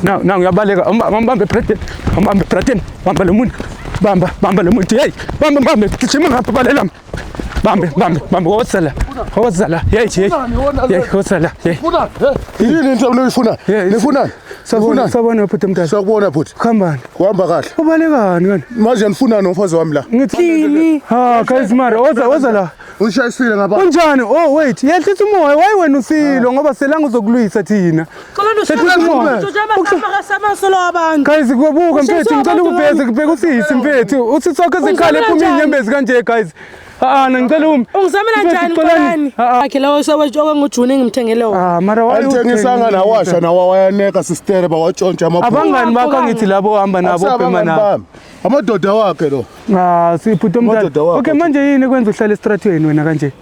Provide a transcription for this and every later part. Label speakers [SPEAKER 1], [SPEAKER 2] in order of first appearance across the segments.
[SPEAKER 1] Now now uyabaleka. Umbambe Braden. Umbambe Braden. Bamba lo muntu. Bamba, bamba lo muntu. Hey, bamba bambe. Gijima ngapha balela. Bambe, bambe, bambe. Woza la. Woza la. Hey, hey. Hey, woza la. Hey.
[SPEAKER 2] Yini into oniyifunayo?
[SPEAKER 1] Yeah,
[SPEAKER 2] Nifunani?
[SPEAKER 1] Sabona,
[SPEAKER 2] Nifunani?
[SPEAKER 1] sabona bhuti mntana.
[SPEAKER 2] Sakubona bhuti.
[SPEAKER 1] Khambani.
[SPEAKER 2] Kuhamba kahle.
[SPEAKER 1] Ubalekani kani?
[SPEAKER 2] Manje nifunani nomfazi wami la?
[SPEAKER 1] Ngithi ha guys mara woza woza la.
[SPEAKER 2] Unishayisile ngaba.
[SPEAKER 1] Unjani? Oh wait, yehlisa umoya. Why wena usilo ngoba selanga uzokulwisa thina. Yehlisa umoya.
[SPEAKER 3] Amasolo abantu.
[SPEAKER 1] Guys kubuka mfethu
[SPEAKER 3] Ushayiswa
[SPEAKER 1] ngicela
[SPEAKER 3] abantu
[SPEAKER 1] ukubheza kubheka usisi mfethu. Uthi sonke zikhala ephuma
[SPEAKER 3] Ungizamela
[SPEAKER 1] inyembezi kanje guys. Ah ah ngicela umi.
[SPEAKER 3] Ungizamela
[SPEAKER 1] Mfethu,
[SPEAKER 3] njani
[SPEAKER 1] xolani.
[SPEAKER 3] Xolani?
[SPEAKER 1] Ah, ah.
[SPEAKER 3] Akhe lawo sewetshokwe ngoJune ngimthengele wona.
[SPEAKER 1] Ah mara why
[SPEAKER 2] Alithengisanga nawasha nawa wayaneka sistere bawatshontsha amabhuku.
[SPEAKER 1] Abangani bakho angithi labo ohamba nabo obhema
[SPEAKER 2] Abangani
[SPEAKER 1] nabo.
[SPEAKER 2] bami. Amadoda wakhe lo.
[SPEAKER 1] Ah sibhuti omdala.
[SPEAKER 2] Amadoda wakho.
[SPEAKER 1] Okay manje yini kwenza uhlale estratweni wena kanje?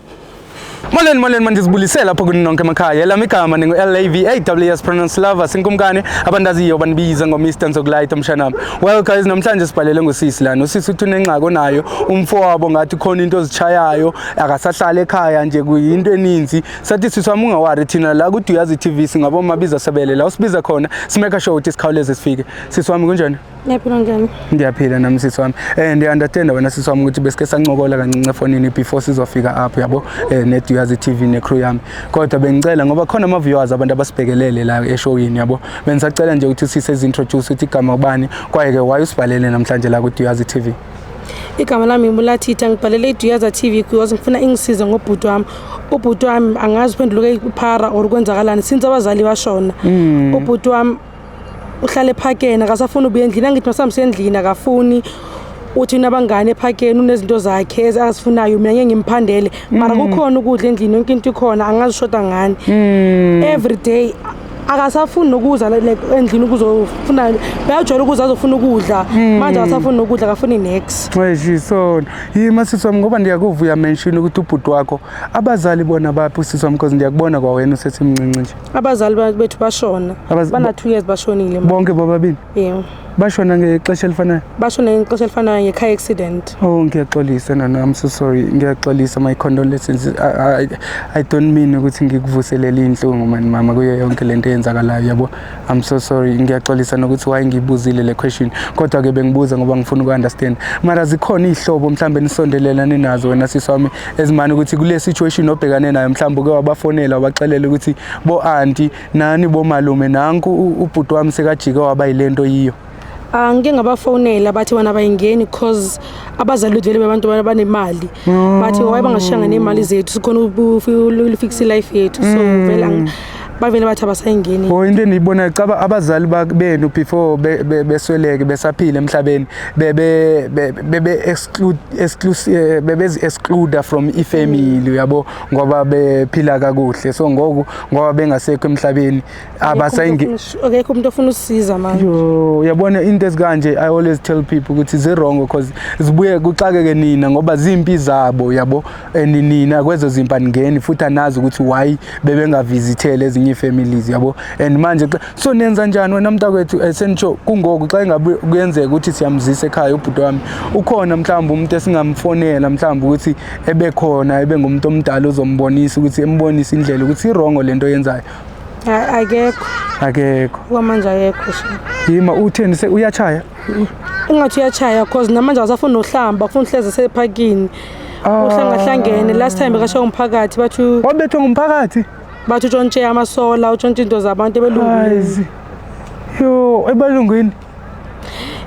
[SPEAKER 1] Molweni molweni manje sibulisela lapho kuni nonke emakhaya. Elami igama ningu LAVAWS pronounce lover sinkumkani abandaziyo banibiza ngo Mr Nzokulight mshanami. Well guys namhlanje sibhalele ngosisi lana. Usisi uthi unengxaki onayo umfowabo ngathi khona into ozichayayo akasahlala ekhaya nje kuyinto eninzi. Sathi sisi wami ungawari thina la ku Duyazi TV singabo mabiza sebele la usibiza khona simake sure ukuthi sikhawuleze sifike. Sisi wami kunjani?
[SPEAKER 3] Ngiyaphila njani?
[SPEAKER 1] Ndiyaphila nami sisi wami. Ndiya-understand wena sisi wami ukuthi besike sancokola kancinci efonini before sizofika apho yabo neDuyazi TV necrew yami. Kodwa bengicela ngoba khona ama viewers abantu abasibhekelele la eshowini yabo. Bengisacela nje ukuthi sise introduce ukuthi igama ubani kwaye ke why usibhalele namhlanje la kuDuyazi TV.
[SPEAKER 3] Igama lami nguLathitha ngibhalele iDuyaza TV because ngifuna ingisize ngobhuti wami. Ubhuti wami angazi uphenduluke iphara or kwenzakalani since abazali bashona. Ubhuti wami uhlala ephakeni akasafuni ubuya endlini angithi masamse endlini akafuni uthi unabangane ephakeni unezinto zakhe azifunayo mina ngeke ngimphandele mara kukhona ukudla endlini yonke into ikhona angazishoda ngani every day akasafuni nokuza like endlini ukuzofuna bayajwayela ukuza azofuna ukudla manje akasafuni nokudla akafuni nex.
[SPEAKER 1] Weshisona. Yima sisi wami ngoba ndiyakuva uyamention ukuthi ubhuti wakho abazali bona baphi sisi wami because ndiyakubona kwawena usesemncinci nje.
[SPEAKER 3] Abazali bethu bashona bana 2 years bashonile.
[SPEAKER 1] Bonke bobabili
[SPEAKER 3] Yebo.
[SPEAKER 1] bashona ngexesha elifanayo.
[SPEAKER 3] Bashona ngexesha elifanayo nge-car accident.
[SPEAKER 1] Oh ngiyaxolisa nana, I'm so sorry. Ngiyaxolisa, my condolences. I don't mean ukuthi ngikuvuselele inhlungu man mama kuyo yonke lento eyenzakalayo yabo. I'm so sorry. Ngiyaxolisa nokuthi why ngibuzile le question. Kodwa ke bengibuza ngoba ngifuna uku-understand. Mara zikhona ihlobo mhlambe nisondelelane nazo wena sisi wami ezimane ukuthi kule situation obhekane nayo mhlambe uke wabafonela wabaxelela ukuthi bo auntie nani bo malume nanku ubhuti wami sekajike waba yilento yiyo.
[SPEAKER 3] Angike ngabafonela bathi bona bayingeni cause abazali bethu vele bebantu abanemali bathi why bangashiyanga nemali zethu sikhona ukufixa life yethu so vele bavele bathi abasayingeni.
[SPEAKER 1] Oh into endiyibonayo caba abazali benu before besweleke besaphila emhlabeni bebe bebe exclude exclusive bebezi exclude from ifamily uyabo ngoba bephila kakuhle so ngoku ngoba bengasekho emhlabeni abasayingi
[SPEAKER 3] Akekho umuntu ofuna usisiza manje.
[SPEAKER 1] Yo, uyabona into ezikanje I always tell people ukuthi zi-wrong because zibuye kuxakeke nina ngoba zimpi zabo yabo and nina kwezo zimpi aningeni futhi anazi ukuthi why bebengavisithele ezinye ii-families yabo and manje so nenza njani wena mntakwethu senitsho kungoku xa ingabe kuyenzeka ukuthi siyamzisa ekhaya ubhuti wami ukhona mhlawumbe umuntu esingamfonela mhlawumbe ukuthi ebekhona ebe ngumuntu omdala ozombonisa ukuthi embonise indlela ukuthi i-wrong lento oyenzayo.
[SPEAKER 3] Akekho.
[SPEAKER 1] Akekho.
[SPEAKER 3] Kwamanje akekho sha.
[SPEAKER 1] Yima utheni se uyachaya?
[SPEAKER 3] Ungathi uyachaya cause namanje akasafuni nohlamba akufuni uhleze sephakini. Uhlangahlangene last time bekashawa umphakathi bathi
[SPEAKER 1] Wabethwa ngumphakathi?
[SPEAKER 3] Bathi utshontshe amasola utshontshe into zabantu ebelungwini.
[SPEAKER 1] Hayizi. Yo, ebelungwini.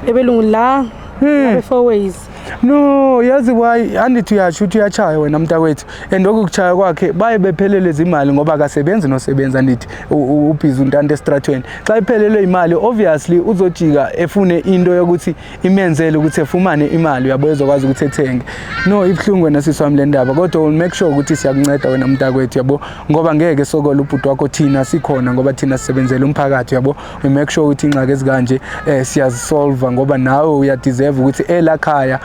[SPEAKER 3] Ebelungu la abe four ways.
[SPEAKER 1] No, yazi why andithi uyasho ukuthi uyachaya wena mntakwethu and okukuchaya kwakhe baye bephelelwe zimali ngoba akasebenzi nosebenza andithi ubhizi untanta estratweni xa iphelelwe imali obviously uzojika efune into yokuthi imenzele ukuthi efumane imali uyabo ezokwazi ukuthi ethenge. No ibuhlungu wena sisi wami le ndaba kodwa we'll make sure ukuthi siyakunceda wena mntakwethu yabo ngoba ngeke sokole ubhuti wakho thina sikhona ngoba thina sisebenzela umphakathi yabo we make sure ukuthi ingxaki ezikanje siyazisolve ngoba nawe uyadeserve ukuthi elakhaya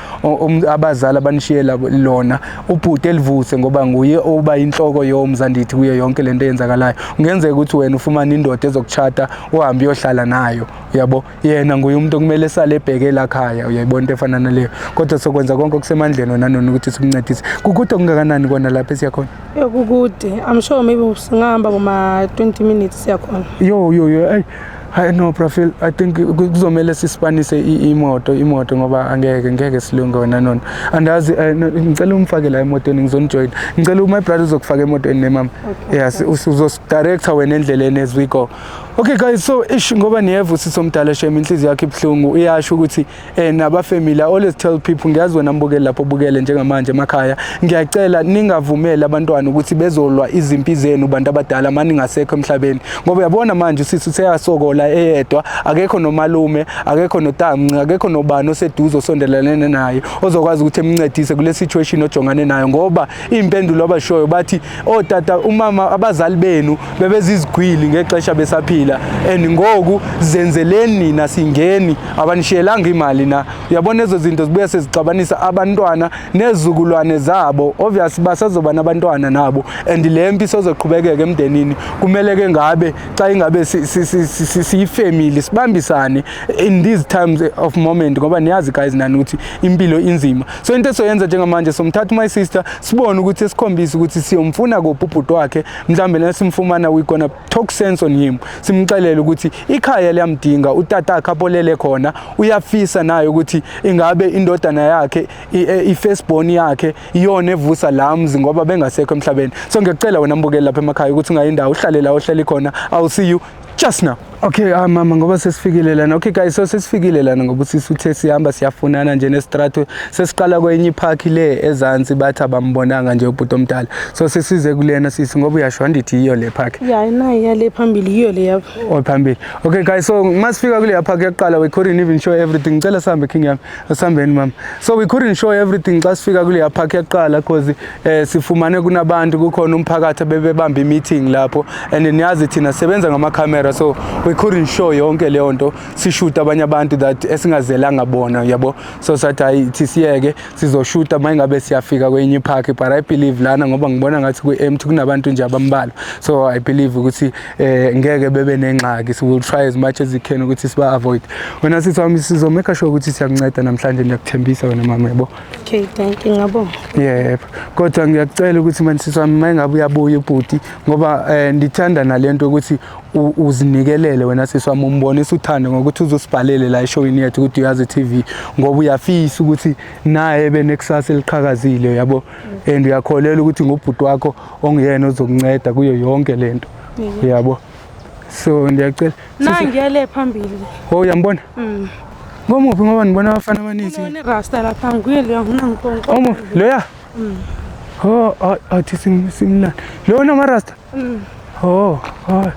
[SPEAKER 1] abazali abanishiyela lona ubhuti elivuse ngoba nguye oba inhloko yomzi andithi kuyo yonke lento eyenzakalayo. Kungenzeka ukuthi wena ufumane indoda ezokuchata uhambe uyohlala nayo uyabo yena nguye umuntu okumele sale ebheke lakhaya uyayibona into efana naleyo kodwa sokwenza konke okusemandleni wena nona ukuthi sikuncedise. Kukude okungakanani kona lapha esiyakhona?
[SPEAKER 3] Yo kukude. I'm sure maybe singahamba boma 20 minutes siyakhona.
[SPEAKER 1] Yo yo yo, ey. Hayi no Profil, I think kuzomela sisipanise imoto ngoba angeke ngeke silunge wena nona. Andazi no, ngicela umfake la emotweni, ngizonijoin. Ngicela my brother uzokufaka emotweni nemama. Yes, uzosidirector wena endleleni as we go. Okay guys, so ish, ngoba niyeva usisomdala shem, inhliziyo yakhe ibuhlungu, uyasho ukuthi naba family. I always tell people, ngiyazi wena mbukeli lapho bukele njengamanje emakhaya, ngiyacela ningavumeli abantwana ukuthi bezolwa izimpi zenu bantu abadala mani ngasekho emhlabeni, ngoba uyabona manje usisi useyasokola eyedwa, akekho nomalume, akekho notamnci, akekho nobani oseduze osondelelene naye ozokwazi ukuthi emncedise kule situation ojongane nayo, ngoba iy'mpendulo abashoyo bathi otata, umama, abazali benu bebezizigwili ngexesha besaphila and ngoku zenzeleni nina, singeni abanishiyelanga imali na. Uyabona ezo zinto zibuya sezixabanisa abantwana nezizukulwane zabo. Obvious basazoba nabantwana nabo and le mpi isozoqhubekeka emndenini. Kumele ke ngabe xa ingabe siyifamily sibambisane in these times of moment, ngoba niyazi guys nani ukuthi impilo inzima. So into esoyenza njengamanje, somthatha my sister, sibone ukuthi esikhombise ukuthi siyomfuna kuphi ubhuti wakhe. Mhlambe nasimfumana, we gonna talk sense on him, simxelele ukuthi ikhaya liyamdinga utata akhe apolele khona, uyafisa naye ukuthi ingabe indodana yakhe, i-firstborn yakhe, iyona evusa la mzi ngoba bengasekho emhlabeni. So ngiyacela wena mbukeli lapha emakhaya ukuthi ungayindawo, uhlale la ohleli khona. I'll see you just now. Okay, ah mama, ngoba sesifikile lana. Okay guys, so sesifikile lana ngoba usisi uthe sihamba siyafunana nje nestrato. Sesiqala kwenye ipark le ezansi, bathi abambonanga nje ubhuti omdala. So sesize kulena sisi, ngoba uyasho andithi yiyo le park.
[SPEAKER 3] Ya, nayi yale phambili, yiyo le yapha.
[SPEAKER 1] Oh, phambili. Okay guys, so masifika kule park yaqala, we couldn't even show everything. Ngicela sihambe, king yami. Asihambeni mama. So we couldn't show everything xa sifika kule park yaqala because sifumane kunabantu, kukhona umphakathi bebebamba meeting lapho and niyazi thina sebenza ngama camera, so we couldn't show yonke leyo nto, sishoot abanye abantu that esingazelanga bona, yabo. So sathi hayi, thi siyeke, sizoshoota mayingabe siyafika kwenye park, but I believe lana ngoba ngibona ngathi ku-empty, kunabantu nje abambalwa, so I believe ukuthi ngeke bebe nengxaki. So we'll try as much as we can ukuthi siba avoid. Wena sisi wami, sizomake sure ukuthi siyakunceda namhlanje, ngiyakuthembisa wena mama, yabo.
[SPEAKER 3] Okay, thank you, ngabonga.
[SPEAKER 1] Yebo, kodwa ngiyakucela ukuthi manje sisi wami, mayingabe uyabuya ubhuti, ngoba ndithanda nalento ukuthi uzinikelele wena sisi wami, umbonise uthando ngokuthi uzosibhalele la eshowini yethu ukuthi Uyazi TV, ngoba uyafisa ukuthi naye ebe nekusasa eliqhakazile, yabo, and uyakholelwa ukuthi ngubhuti wakho onguyena ozokunceda kuyo yonke lento, yabo. So ndiyacela.
[SPEAKER 3] Nangiya le phambili.
[SPEAKER 1] Oh, uyambona? Ngomuphi? Ngoba ngibona abafana abaninzi.
[SPEAKER 3] Kulona rasta lapha, nguye leyo nginangikonko.
[SPEAKER 1] Omu loya? Oh, athi simlana. Lo namarasta? Oh, oh.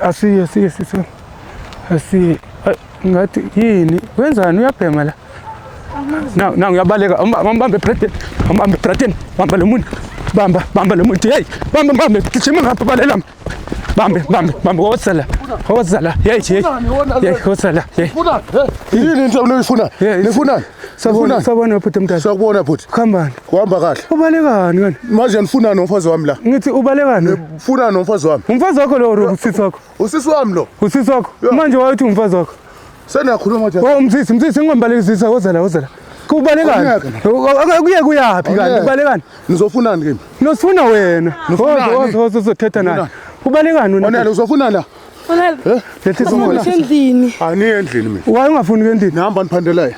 [SPEAKER 1] Asiye, asiye sisi. Asiye. Ngathi yini? Wenzani, uyabhema la? Now, now uyabaleka. Ambambe Braden. Ambambe Braden. Bamba lo muntu. Bamba, bamba lo muntu. Hey, bamba, bambe. Gijima ngapha, balela. Bambe, bambe, bambe. Woza la. Woza la. Hey, hey. Hey, woza la. Hey.
[SPEAKER 2] Funani? Yini into niyifunayo?
[SPEAKER 1] Yeah,
[SPEAKER 2] Nifunani?
[SPEAKER 1] Sabona,
[SPEAKER 2] Nifunani?
[SPEAKER 1] sabona bhuti mntana.
[SPEAKER 2] Sakubona bhuti.
[SPEAKER 1] Khambani.
[SPEAKER 2] Kuhamba kahle.
[SPEAKER 1] Ubalekani kani?
[SPEAKER 2] Manje nifunani nomfazi wami la?
[SPEAKER 1] Ngithi ubalekani?
[SPEAKER 2] Funani nomfazi wami?
[SPEAKER 1] Umfazi wakho lo or usisi wakho?
[SPEAKER 2] Usisi wami lo.
[SPEAKER 1] Usisi wakho?
[SPEAKER 2] Yeah.
[SPEAKER 1] Manje wayethi umfazi wakho.
[SPEAKER 2] Senakhuluma nje.
[SPEAKER 1] Oh msisi, msisi, ngombalekisisa, woza la, woza la. Kubalekani?
[SPEAKER 2] Awungeke.
[SPEAKER 1] Kuye kuyaphi kanti?
[SPEAKER 2] Awungeke.
[SPEAKER 1] Ubalekani?
[SPEAKER 2] Nizofunani kimi?
[SPEAKER 1] Nosifuna wena.
[SPEAKER 2] Nifunani?
[SPEAKER 1] Woza, woza, woza, uzothetha naye.
[SPEAKER 2] Nifunani?
[SPEAKER 1] Ubalekani wena?
[SPEAKER 2] Onele, uzofunani la?
[SPEAKER 1] Lehlisa umoya.
[SPEAKER 3] Endlini.
[SPEAKER 2] Aniye endlini mina.
[SPEAKER 1] Why ungafuni kuya endlini?
[SPEAKER 2] Nihamba niphandela.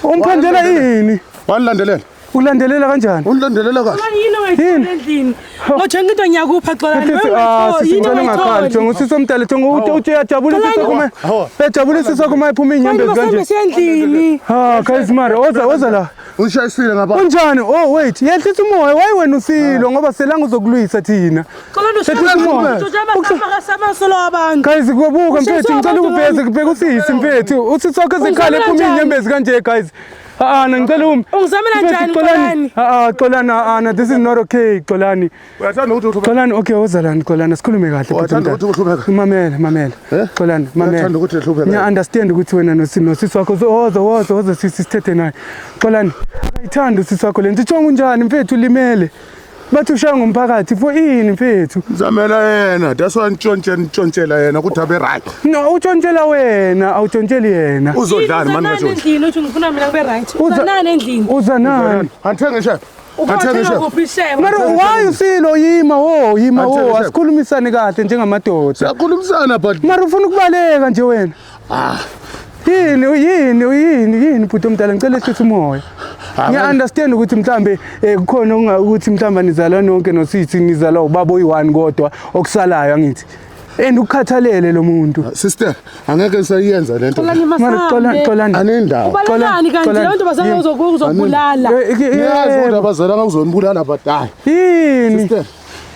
[SPEAKER 1] Umphandela yini?
[SPEAKER 2] Wanilandelela.
[SPEAKER 1] Ulandelela kanjani?
[SPEAKER 2] Unilandelela kahle.
[SPEAKER 3] Yini ongayitholi endlini? Ngojonga into ngiyakupha, Xolani.
[SPEAKER 1] Ah, sisi,
[SPEAKER 3] Yini
[SPEAKER 1] ngicela ungakhali.
[SPEAKER 3] ongayitholi?
[SPEAKER 1] Jonga usisi omdala, jonga uthi uthi uyajabula usisi wakho ma.
[SPEAKER 2] Hawa.
[SPEAKER 1] Uyajabula usisi wakho ma ephuma inyembezi
[SPEAKER 3] Manje
[SPEAKER 1] kanje.
[SPEAKER 3] sendlini.
[SPEAKER 1] Ah, guys mara, woza, woza la.
[SPEAKER 2] Unishayisile ngapha.
[SPEAKER 1] Unjani? Oh wait, yehlisa umoya. Why wena usilo ngoba selanga uzokulwisa thina.
[SPEAKER 3] Xolani.
[SPEAKER 1] Yehlisa umoya.
[SPEAKER 3] Ushotsha abantu.
[SPEAKER 1] Guys, kubuka mfethu,
[SPEAKER 3] Ushayiswa
[SPEAKER 1] ngicela
[SPEAKER 3] abantu.
[SPEAKER 1] ukuveze kubheka usisi mfethu. Usisi wakho ezekhala
[SPEAKER 3] Ungizamela
[SPEAKER 1] ephuma
[SPEAKER 3] njani?
[SPEAKER 1] inyembezi kanje guys. Ah, ah, ngicela umi.
[SPEAKER 3] Ungizamela
[SPEAKER 1] Mfethu,
[SPEAKER 3] njani,
[SPEAKER 1] Xolani?
[SPEAKER 3] Xolani?
[SPEAKER 1] Ah, ah, Xolani, ah, ah, this is not okay, Xolani.
[SPEAKER 2] Uyathanda ukuthi uhlupheke.
[SPEAKER 1] Xolani, okay, wozalani Xolani, sikhulume kahle bhuti
[SPEAKER 2] Uyathanda
[SPEAKER 1] mntana.
[SPEAKER 2] ukuthi uhlupheke.
[SPEAKER 1] Mamela, mamela.
[SPEAKER 2] Eh?
[SPEAKER 1] Xolani, mamela.
[SPEAKER 2] Uyathanda ukuthi uhlupheke.
[SPEAKER 1] Ngiya understand ukuthi wena nosisi wakho, woza, woza, woza sisi, sithethe naye. Xolani, akayithandi usisi wakho lento. Itsho unjani mfethu, ulimele. Bathi ushaya ngumphakathi for ini mfethu?
[SPEAKER 2] Ngizamela yena. That's why ntshontshe, ntshontshela yena ukuthi abe right.
[SPEAKER 1] No, utshontshela wena, awutshontsheli yena.
[SPEAKER 2] Uzodlani mani
[SPEAKER 3] Uzanani
[SPEAKER 2] manje?
[SPEAKER 3] endlini? Uthi ngifuna mina kube right.
[SPEAKER 1] Uza-
[SPEAKER 3] Uzanani endlini?
[SPEAKER 1] Uza nani?
[SPEAKER 2] Angithenge nje. Athenge ishebo.
[SPEAKER 3] Kuphi ishebo?
[SPEAKER 1] Mara why usilo yima wo yima
[SPEAKER 2] Athenge
[SPEAKER 1] wo
[SPEAKER 2] ishebo.
[SPEAKER 1] asikhulumisane kahle njengamadoda.
[SPEAKER 2] Siyakhulumisana but
[SPEAKER 1] Mara ufuna ukubaleka nje wena.
[SPEAKER 2] ah
[SPEAKER 1] Yini yini yini yini bhuti omdala ngicela ehlise umoya.
[SPEAKER 2] Ah,
[SPEAKER 1] Ngiya-understand ukuthi mhlambe kukhona ukuthi mhlambe nizalwa nonke nosithi nizalwa ubaba oyi-one kodwa okusalayo angithi. And ukukhathalele lo muntu.
[SPEAKER 2] Sister, angeke ngisayenza lento.
[SPEAKER 3] Xolani
[SPEAKER 1] Mara
[SPEAKER 3] masambe.
[SPEAKER 1] Xolani.
[SPEAKER 2] Anindawo.
[SPEAKER 3] Ubalekani kanti
[SPEAKER 1] Xolani.
[SPEAKER 3] leyo ntombazane
[SPEAKER 1] Yini?
[SPEAKER 3] uzokubulala.
[SPEAKER 2] Ngiyazi ukuthi abazali angakuzonibulala but hayi.
[SPEAKER 1] Yini?
[SPEAKER 2] Sister,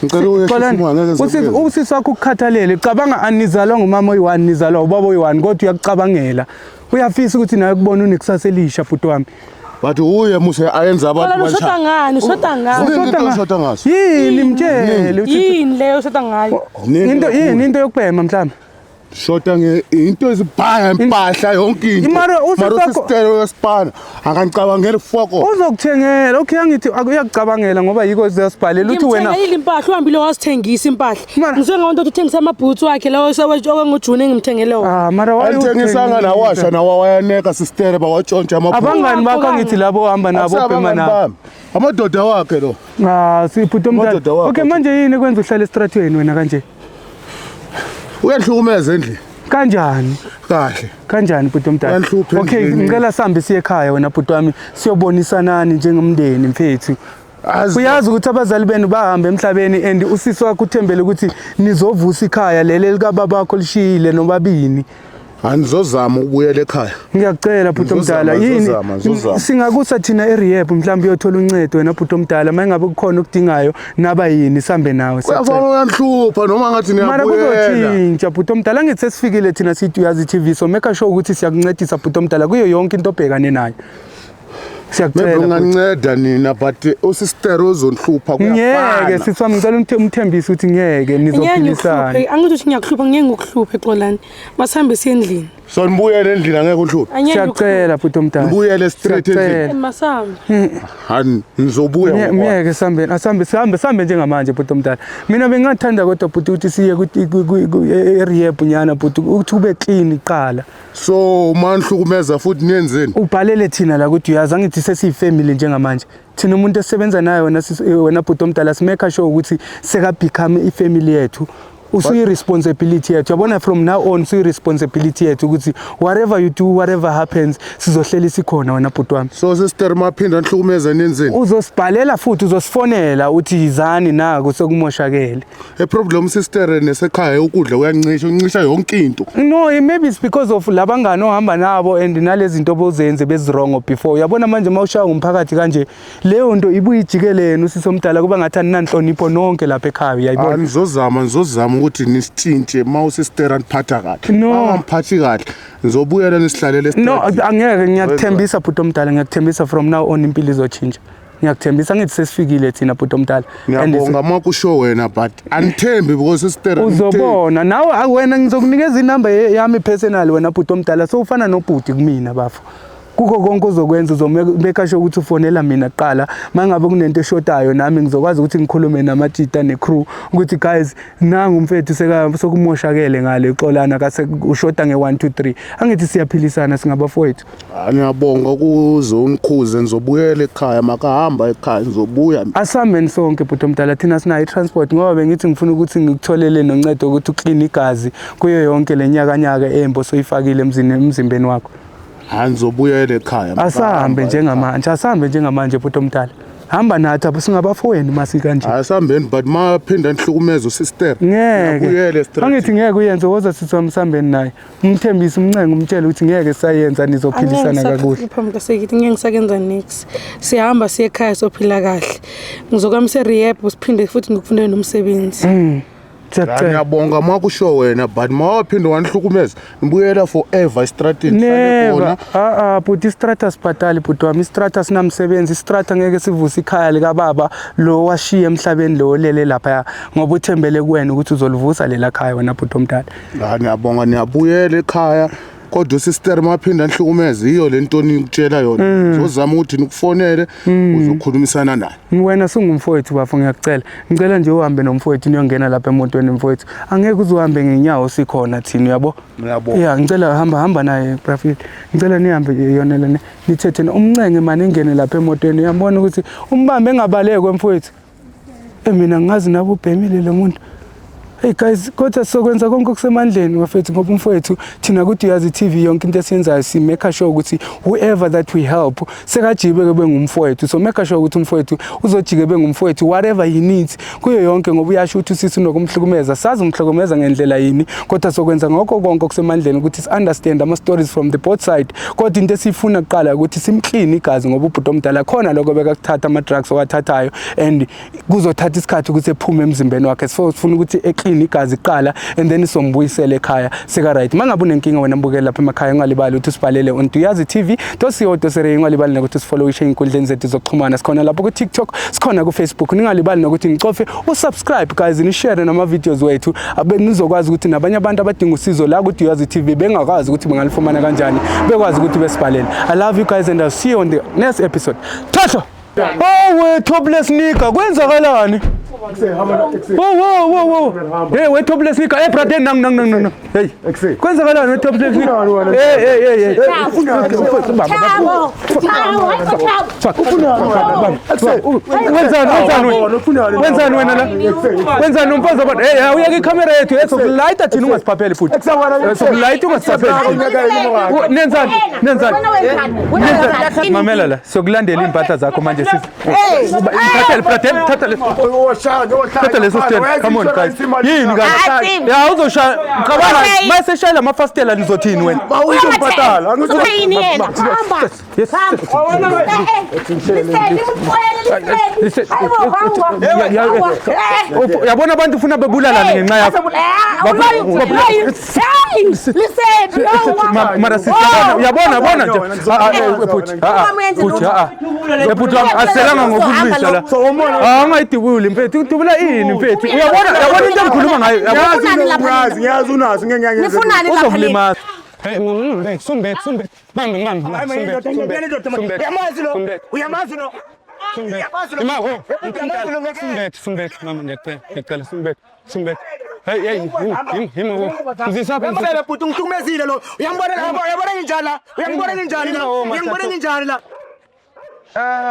[SPEAKER 2] ngicela uyehlise
[SPEAKER 1] Xolani,
[SPEAKER 2] umoya angeke ngisakuyenza.
[SPEAKER 1] Usisi wakho ukukhathalele. Cabanga anizalwa ngumama oyi-one, nizalwa ubaba oyi-one kodwa uyakucabangela. Uyafisa ukuthi nawe kubona unekusasa elisha bhuti wami.
[SPEAKER 2] But uye muse ayenza abantu
[SPEAKER 3] Xolani ushoda ngani? Ushoda ngani?
[SPEAKER 2] Ziningi into oshoda ngazo.
[SPEAKER 1] Yini mtshele uthi
[SPEAKER 3] Yini leyo oshoda ngayo?
[SPEAKER 2] Ziningi
[SPEAKER 1] into
[SPEAKER 2] kakhulu.
[SPEAKER 1] yini into yokubhema mhlawumbe?
[SPEAKER 2] Shota nge into ezibhaya impahla yonke into.
[SPEAKER 1] Mara usisi
[SPEAKER 2] Mara
[SPEAKER 1] wakho-
[SPEAKER 2] usistelo wesipana akangicabangeli foko.
[SPEAKER 1] Uzokuthengela. Okay angithi uyakucabangela ngoba yiko ziyasibhalela uthi wena
[SPEAKER 3] Ngimthengele impahla uhambile wazithengisa impahla.
[SPEAKER 1] Mara-
[SPEAKER 3] Ngisuke ngawonto ukuthi uthengisa amabhutsu wakhe lawo owengoJune engimthengele wona.
[SPEAKER 1] Ah mara why
[SPEAKER 2] Alithengisanga
[SPEAKER 1] uthengisa?
[SPEAKER 2] nawasha nawa wayaneka sister bawatshontsha amabhuku.
[SPEAKER 1] Abangani bakho angithi labo ohamba nabo obhema
[SPEAKER 2] Akusabangani
[SPEAKER 1] nabo.
[SPEAKER 2] bami. Amadoda wakhe lo.
[SPEAKER 1] Ah sibhuti omdala.
[SPEAKER 2] Amadoda wakho.
[SPEAKER 1] Okay manje yini kwenza uhlale estratweni wena kanje?
[SPEAKER 2] Uyahlukumeza endlini.
[SPEAKER 1] Kanjani?
[SPEAKER 2] Kahle.
[SPEAKER 1] Kanjani bhuti omdala?
[SPEAKER 2] Uyanhlupha
[SPEAKER 1] Okay
[SPEAKER 2] endlini.
[SPEAKER 1] ngicela sihambe siye ekhaya wena bhuti wami siyobonisanani njengomndeni mfethu.
[SPEAKER 2] Azi-
[SPEAKER 1] Uyazi ukuthi abazali benu bahamba emhlabeni and usisi wakho uthembele ukuthi nizovusa ikhaya leli likababa wakho lishiyile nobabini.
[SPEAKER 2] Anizozama ukubuyela ekhaya.
[SPEAKER 1] Ngiyakucela bhuti
[SPEAKER 2] Ngizozama,
[SPEAKER 1] omdala yini
[SPEAKER 2] ngizozama, ngizozama.
[SPEAKER 1] singakusa thina e-rehab mhlawumbe uyothola uncedo wena bhuti omdala uma ngabe kukhona okudingayo naba yini sambe nawe siyacela.
[SPEAKER 2] Uyafana uyanhlupha noma ngathi
[SPEAKER 1] Mara
[SPEAKER 2] niyabuyela.
[SPEAKER 1] kuzotshintsha bhuti omdala angithi sesifikile thina sithi uyazi TV so make sure ukuthi siyakuncedisa bhuti omdala kuyo yonke into obhekane nayo.
[SPEAKER 2] Maybe
[SPEAKER 1] Siyakucela. Bhuti.
[SPEAKER 2] unganceda nina but usister ozonhlupha
[SPEAKER 1] Ngeke
[SPEAKER 2] kuyafana.
[SPEAKER 1] sisi wami ngicela umthembise ukuthi ngeke
[SPEAKER 3] Ngeke
[SPEAKER 1] nizophilisana.
[SPEAKER 3] ngikuhluphe. Angithi ukuthi ngiyakuhlupha ngeke ngikuhluphe Xolani. Masihambe siye endlini.
[SPEAKER 2] So nibuyele endlini angeke uhluphe.
[SPEAKER 3] Angeke ngikuhluphe.
[SPEAKER 1] Siyakucela bhuti omdala.
[SPEAKER 2] Nibuyele straight endlini.
[SPEAKER 1] Siyakucela.
[SPEAKER 3] Masambe.
[SPEAKER 2] Hani nizobuya ngokwami.
[SPEAKER 1] Ngeke sambe asambe sihambe sambe njengamanje bhuti omdala. Mina bengingathanda kodwa bhuti ukuthi siye e-rehab nyana bhuti ukuthi ube clean kuqala.
[SPEAKER 2] So uma nihlukumeza futhi niyenzeni?
[SPEAKER 1] Ubhalele thina la ukuthi uyazi angithi sesiyifamily njengamanje. Thina umuntu esisebenza naye wena wena bhuti omdala simake sure ukuthi seka become ifamily yethu. Usuyi-responsibility yethu yabona from now on usuyi-responsibility yethu ukuthi whatever you do whatever happens sizohleli sikhona wena bhuti wami.
[SPEAKER 2] So sister maphinda nihlukumeza niyenzeni?
[SPEAKER 1] Uzosibhalela futhi uzosifonela uthi yizani naku sekumoshakele.
[SPEAKER 2] E problem sister nesekhaya ukudla uyancisha uncisha yonke into.
[SPEAKER 1] No, maybe it's because of labangani ohamba nabo and nalezi zinto obozenze bezirongo before. Uyabona manje mawushaya ngumphakathi kanje leyo nto ibuye ijikelene usisi omdala kuba ngathi aninanhlonipho nonke lapha ekhaya uyayibona.
[SPEAKER 2] Nizozama nizozama ukuthi nisitshintshe uma usister aniphatha kahle.
[SPEAKER 1] No.
[SPEAKER 2] Angamphathi kahle. Nizobuyela nisihlalele
[SPEAKER 1] No,
[SPEAKER 2] straight.
[SPEAKER 1] angeke ngiyakuthembisa bhuti omdala ngiyakuthembisa from now on impilo izotshintsha. Ngiyakuthembisa ngithi sesifikile thina bhuti omdala. And
[SPEAKER 2] Ngiyabonga uma kusho wena but anithembi because sister
[SPEAKER 1] uzobona nawe wena ngizokunikeza inamba yami personal wena bhuti omdala so ufana nobhuti kumina bafo. Kukho konke ozokwenza uzomeka sure ukuthi ufonela mina kuqala mangabe kunento eshotayo nami ngizokwazi ukuthi ngikhulume namajita necrew ukuthi guys nangu umfethu seka sokumoshakele ngale xolana kase ushoda nge1 2 3 angithi siyaphilisana singabafowethu.
[SPEAKER 2] Ngiyabonga kuze unikhuze nizobuyela ekhaya makahamba ekhaya nizobuya.
[SPEAKER 1] Asihambeni sonke bhuti omdala thina sinayo i-transport ngoba bengithi ngifuna ukuthi ngikutholele noncedo ukuthi uclean igazi kuyo yonke le nyakanyaka embo soyifakile emzimbeni wakho.
[SPEAKER 2] Hayi nizobuyela ekhaya.
[SPEAKER 1] Asahambe njengamanje, asahambe njengamanje bhuti omdala. Hamba nathi apho singabafowenu masi kanje.
[SPEAKER 2] Asihambeni but maphinda nihlukumeze usister.
[SPEAKER 1] Ngeke.
[SPEAKER 2] Ngiyabuyela straight.
[SPEAKER 1] Angithi ngeke uyenze woza sithi wami sihambeni naye. Umthembise umncenge umtshele ukuthi ngeke sayenza nizophilisana kakuhle.
[SPEAKER 3] Phambi kasekithi ngeke ngisakenza next. Sihamba siye ekhaya sophila kahle. Ngizokwamisa rehab siphinde futhi ngikufundele nomsebenzi.
[SPEAKER 1] Siyacela.
[SPEAKER 2] Ngiyabonga uma kusho wena but mawaphinda wanihlukumeza nibuyela forever estratini hlale
[SPEAKER 1] Never.
[SPEAKER 2] khona.
[SPEAKER 1] Ah ah bhuti istrata sibhadali bhuti wami istrata sinamsebenzi istrata ngeke sivuse ikhaya likababa lo washiya emhlabeni lo olele lapha ngoba uthembele kuwena ukuthi uzolivusa lela khaya wena bhuti omdala.
[SPEAKER 2] Ah, ngiyabonga niyabuyela ekhaya. Kodwa sister maphinda anihlukumeze yiyo le nto nikutshela yona. Uzozama ukuthi nikufonele uzokhulumisana naye.
[SPEAKER 1] Wena sungumfowethu bafo ngiyakucela. Ngicela nje uhambe nomfowethu niyongena lapha emotweni mfowethu. Angeke uze uhambe ngenyawo sikhona thina uyabo?
[SPEAKER 2] Ngiyabonga.
[SPEAKER 1] Yeah, ngicela hamba hamba naye Brafil. Ngicela nihambe yona lena nithethe umncenge manje engene lapha emotweni uyambona ukuthi umbambe engabaleki mfowethu. Eh mina ngingazi nabo ubhemile lo muntu. Hey guys, kodwa sizokwenza konke okusemandleni bafethu ngoba umfowethu thina kuthi uyazi TV yonke into esiyenzayo si make sure ukuthi whoever that we help sekajibe ke bengumfowethu. So make sure ukuthi umfowethu uzojike bengumfowethu whatever he needs kuyo yonke ngoba uyasho ukuthi usisi unokumhlukumeza. Sazi umhlukumeza ngendlela yini kodwa sokwenza ngakho konke okusemandleni ukuthi si understand ama stories from the both side. Kodwa into esifuna kuqala ukuthi simclean igazi ngoba ubhuti omdala khona lokho bekakuthatha ama drugs owathathayo and kuzothatha isikhathi ukuthi ephume emzimbeni wakhe so sifuna ukuthi eclean igazi kuqala and then sombuyisele ekhaya seka right mangabe unenkinga wena mbukeli lapha emakhaya ungalibali ukuthi usibhalele on Duyazi TV dosiyo dosere ungalibali nokuthi usifollowishe ey'nkundleni zethu zokuxhumana sikhona lapho ku TikTok sikhona ku Facebook ningalibali nokuthi nicofe usubscribe guys nishare nama videos wethu abe nizokwazi ukuthi nabanye abantu abadinga usizo la ku Duyazi TV bengakwazi ukuthi bangalifumana kanjani bekwazi ukuthi besibhalele I love you guys and I'll see you on the next episode. Thatha. Oh we topless nigga kwenzakalani? Wo wo wo wo. Hey we topless nigga. Hey brother nang nang nang nang. Hey. Kwenzakalani we topless nigga? Hey hey hey hey.
[SPEAKER 4] Thabo, Thabo, hayibo Thabo.
[SPEAKER 1] Wenzani wenzani wena? Wenzani wena la? Wenzani umfazi wabantu? Hey uyeke ikhamera yethu esokulayita thina ungasiphapheli futhi. Sokulayita ungasiphapheli. Nenzani? Nenzani?
[SPEAKER 4] Wena wenzani? Wena wenzani?
[SPEAKER 1] Mamela la, sokulandela iy'mpahla zakho manje sisi. Thatha le brother, thatha le. Thatha leso stand. Come on guys. Yini guys? Ya uzoshaya. Cabanga mase shaya lamafastela nizothini wena?
[SPEAKER 4] Uthini yena? Hamba.
[SPEAKER 1] Yes.
[SPEAKER 4] Hamba. Liseli umxolele liseli. Hayibo hamba.
[SPEAKER 1] Uyabona abantu ufuna bebulalane ngenxa yakho. Mara sisi uyabona yabona nje. Bhuti, bhuti, bhuti wami asiselanga ngokulwisa la. Ah ungayidubuli mfethu, udubula ini mfethu? Uyabona uyabona into engikhuluma ngayo.
[SPEAKER 2] Unazi ngiyazi unazi ngeke ngiyazi.
[SPEAKER 4] Nifunani lapha nini?
[SPEAKER 1] Uzokulimaza. Hey, sumbe sumbe. Bambe bambe. Sumbe.
[SPEAKER 5] Uyamazi lo? Uyamazi lo?
[SPEAKER 1] Ima, wo. Sumbethe, sumbethe, mama ngiyacela, ngiyacela sumbethe, sumbethe. Hey, hey, him, him, wo. Ngizisapha
[SPEAKER 5] Uyambona bhuti ungihlukumezile lo. Uyambona la, uyabona nginjani la? Uyangibona nginjani la? Uyangibona nginjani la?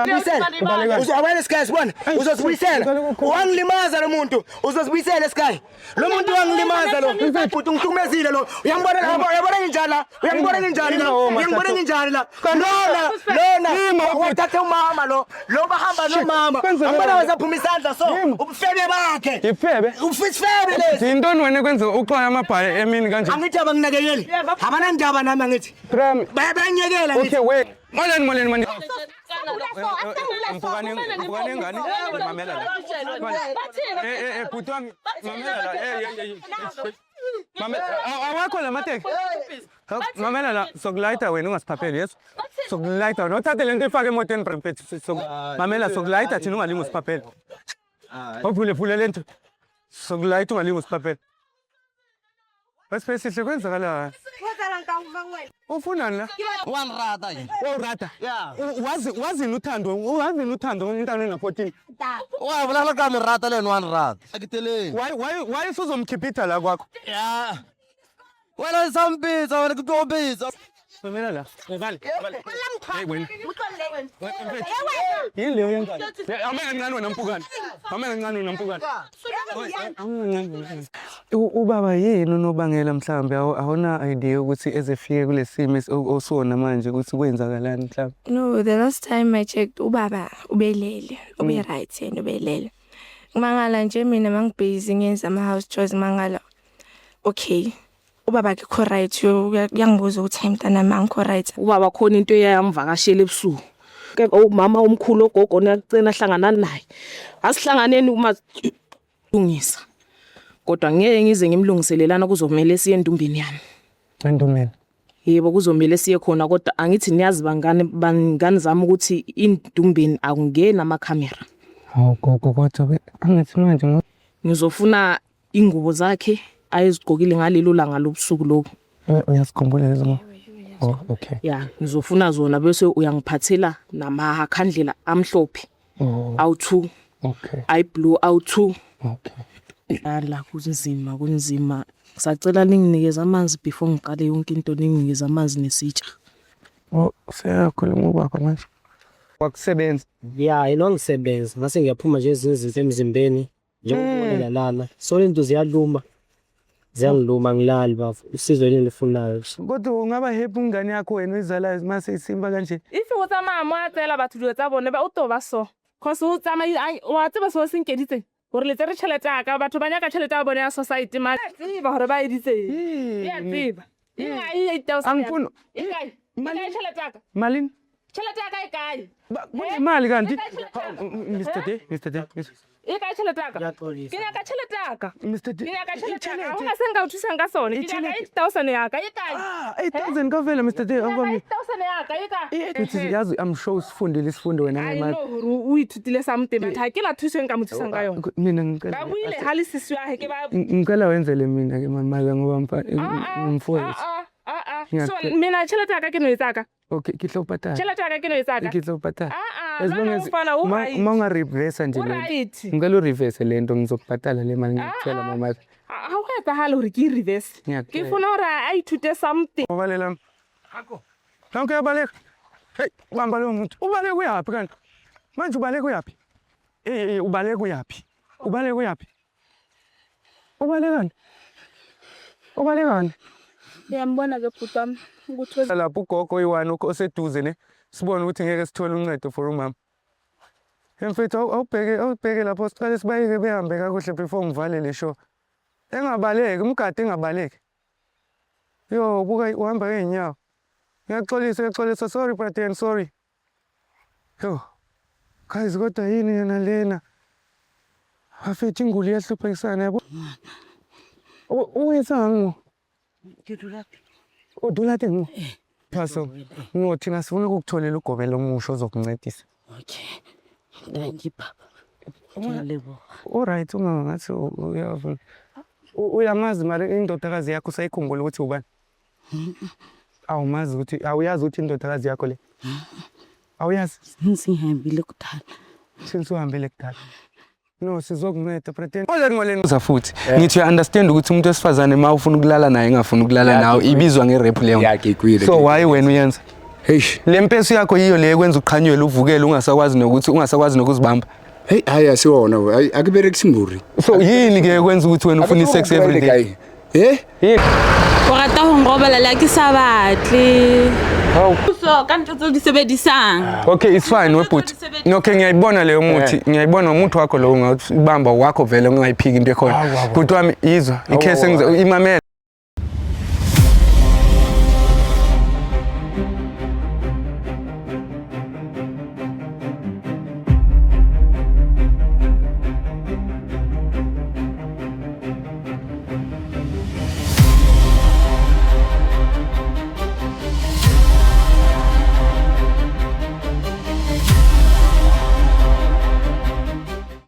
[SPEAKER 5] Buyisela. Uzawela Sky sibona. Uzosibuyisela. Wangilimaza lo muntu. Uzosibuyisela Sky. Lo muntu wangilimaza lo. Bhuti ungihlukumezile lo. Uyambona la, uyabona nginjani la? Uyangibona nginjani la? Uyangibona nginjani la? Lona, lona wathatha umama lo. Lo bahamba nomama. Ambona wazaphuma isandla so. Ubufebe bakhe.
[SPEAKER 1] Ifebe.
[SPEAKER 5] Ufisifebe lesi.
[SPEAKER 1] Yintoni wena kwenza uxwaya amabhayi emini kanje?
[SPEAKER 5] Angithi abanginakekeli. Abanandaba nami angithi.
[SPEAKER 1] Prem.
[SPEAKER 5] Bayabanyekela ngithi.
[SPEAKER 1] Okay, wait. Molweni, molweni, mani. Mpukane ngani? Mamela la. Eh eh eh bhuti wami, mamela la. Eh eh eh. Mamela, awakho la mateki. Mamela la, sokulayita wena ungasiphapheli yeso. Sokulayita wena uthathe lento ifake emotweni mfethu. Mamela sokulayita thina ungalingi usiphaphele. Ovule vule lento. Sokulayita ungalingi usiphaphele. Basipesihle kwenzakalani? Ufunani la?
[SPEAKER 6] Wanrata yini?
[SPEAKER 1] Wawurata. Wazi wazini uthando, wazini uthando intwana ena-14.
[SPEAKER 6] Wa bolela ka merata le ene wanrata. Akiteleng.
[SPEAKER 1] Why why usuzomkhipitha la kwakho?
[SPEAKER 6] Ya. Wena sampitsa wena ke tlo bitsa.
[SPEAKER 1] Mamela la. Vale. Hey wena. Yini leyo yenzayo? Ame kancane wena mpukane. Ame kancane wena mpukane. Ubaba yini unobangela mhlambe awuna idea ukuthi ezefike kulesimo osona manje ukuthi kwenzakalani mhlambe?
[SPEAKER 7] No, the last time I checked ubaba ubelele, ube right yena ubelele. Ngimangala nje mina mangibhizi ngenza ama house chores mangala. Okay. Ubaba akekho right uyangibuza ukuthi hayi mntanami angikho right.
[SPEAKER 8] Ubaba khona into eyayamvakashela ebusuku. Ke umama omkhulu ogogo niyacina hlangana naye. Asihlanganeni uma lungisa. Kodwa ngeke ngize ngimlungiselelana kuzomela siye endumbeni yami.
[SPEAKER 1] Endumbeni.
[SPEAKER 8] Yebo kuzomela siye khona kodwa angithi niyazi bangani bangani zami ukuthi indumbeni akungeni amakhamera.
[SPEAKER 1] Hawu gogo kodwa angithi manje
[SPEAKER 8] ngizofuna ingubo zakhe ayezigqokile ngalelo langa lobusuku lobo.
[SPEAKER 1] Uyasikhumbula lezo ngo? Oh, okay.
[SPEAKER 8] Ya, ngizofuna zona bese uyangiphathela namakhandlela amhlophe.
[SPEAKER 1] Oh.
[SPEAKER 8] Awu2.
[SPEAKER 1] Okay.
[SPEAKER 8] Ayi blue awu2.
[SPEAKER 1] Okay.
[SPEAKER 8] La kunzima kunzima. Ngisacela ninginikeze amanzi before ngiqale yonke into ninginikeze amanzi nesitsha.
[SPEAKER 1] Oh, seyakhuluma ubaba manje. Wakusebenza.
[SPEAKER 9] Ya, yena wangisebenza ngase ngiyaphuma nje ezinye izinto emzimbeni njengokubonela lana. So lento ziyaluma. Ziyangiluma ngilali bafo. Usizo yini elifunayo.
[SPEAKER 1] Kodwa ungaba happy umngane yakho wena oyizalayo mase isimba kanje.
[SPEAKER 8] If o tsamaya mo a tseela batho dilo tsa bone ba o to ba so. Cause o tsamaya wa tseba se o se nkeditseng. Gore le tsere tšhelete ya ka batho ba nyaka tšhelete ya bone ya society ma tseba gore ba editseng. Ya tseba. E kae 8000?
[SPEAKER 1] Angifuni.
[SPEAKER 8] E kae? E kae tšhelete ya ka?
[SPEAKER 1] Malini?
[SPEAKER 8] Tšhelete ya ka e kae?
[SPEAKER 1] Kunemali kanti? Mr. D, Mr. D.
[SPEAKER 8] E kae tšhelete ya ka? Ke nyaka tšhelete ya ka.
[SPEAKER 1] Mr. D.
[SPEAKER 8] Ke nyaka tšhelete ya ka. Ha hona se nka o thusang ka sone. Ke nyaka 8000 ya ka. E kae?
[SPEAKER 1] Ah, 8000 kavela Mr. D. Awubambi.
[SPEAKER 8] 8000 ya ka e kae?
[SPEAKER 1] Uthi yazi I'm sure usifundile isifundo wena
[SPEAKER 8] I
[SPEAKER 1] ngemali.
[SPEAKER 8] know gore o ithutile something but ha ke la thuso e nka mo thusang ka yona.
[SPEAKER 1] Mina ngicela
[SPEAKER 8] Ba buile ha le sisi wa hae ke ba
[SPEAKER 1] ngicela wenzele mina ke mama ngoba mfowethu.
[SPEAKER 8] Ah ah. So
[SPEAKER 1] Ngiyacela.
[SPEAKER 8] mina tšhelete ya ka ke no e tsaka.
[SPEAKER 1] Okay, ke tlo patala.
[SPEAKER 8] Tšhelete ya ka ke no e tsaka.
[SPEAKER 1] Ke tlo patala.
[SPEAKER 8] Ah ah.
[SPEAKER 1] As long as
[SPEAKER 8] mfana u right.
[SPEAKER 1] uma unga-reverse nje
[SPEAKER 8] O
[SPEAKER 1] lento.
[SPEAKER 8] right.
[SPEAKER 1] Ngicela u-reverse lento ngizokubhatala le mali ngiyakutshela mama.
[SPEAKER 8] Ha ho etsahale hore ke e reverse. Ke
[SPEAKER 1] Ngiyakutshela.
[SPEAKER 8] funa hore a ithute something.
[SPEAKER 1] Ubalela. Nanku uyabaleka. Hey, bamba lowo muntu. Ubaleka uyaphi kanti? Manje ubaleka uyaphi? Eh, eh, ubaleka uyaphi? Ubaleka uyaphi? Ubalekani? Ubalekani?
[SPEAKER 7] Uyambona ke bhuti wami ukuthi
[SPEAKER 1] Lapho ugogo oyi-one oseduze ne sibone ukuthi ngeke sithole uncedo for umama. Mfethu awubheke awubheke lapho siqale sibayeke behambe kakuhle before ngivale le show. Engabaleki, umgade engabaleki. Yo, buka uhamba ngeenyawo. Ngiyaxolisa, ngiyaxolisa, sorry brother, sorry. Yo. Guys, kodwa yini yena lena? Bafethu inguli iyahluphekisana yabo. Uwenzani?
[SPEAKER 4] Ke dula
[SPEAKER 1] O dula teng mo? Phaso. No, thina sifuna ukukutholela ugobela omusha ozokuncedisa.
[SPEAKER 4] Okay. Thank you baba. Ke a leboha.
[SPEAKER 1] Alright, uma ngathi uyavuma. Uyamazi mara indodakazi yakho usayikhumbula ukuthi ubani? Awumazi ukuthi awuyazi ukuthi indodakazi yakho le? Awuyazi?
[SPEAKER 4] Sengihambile kudala.
[SPEAKER 1] Since uhambile kudala. No, sizokunceda pretend. Oze ngoleni uza futhi. Ngithi uya understand ukuthi umuntu wesifazane ma ufuna ukulala naye engafuni ukulala nawe ibizwa nge-rape leyo.
[SPEAKER 10] Ya, ngikwile,
[SPEAKER 1] So why wena uyenza?
[SPEAKER 10] Eish.
[SPEAKER 1] Le mpesu yakho yiyo le ekwenza uqhanyelwe uvukele ungasakwazi nokuthi ungasakwazi nokuzibamba.
[SPEAKER 10] Hey, hayi asiwona, hayi akuberekisi mburi.
[SPEAKER 1] So yini ke ekwenza ukuthi wena ufuna i-sex every day?
[SPEAKER 10] Eh?
[SPEAKER 1] Yini?
[SPEAKER 7] O rata ho nrobala le ha ke sa batle.
[SPEAKER 1] Hawu.
[SPEAKER 7] So ka ntho tseo di sebedisang.
[SPEAKER 1] Okay, it's fine webhuti. Okay, ngiyayibona leyo muthi. Ngiyayibona umuthi wakho lo ungawubamba wakho vele ungayiphiki into ekhona. Bhuti wami izwa, ikhese ngizo imamele.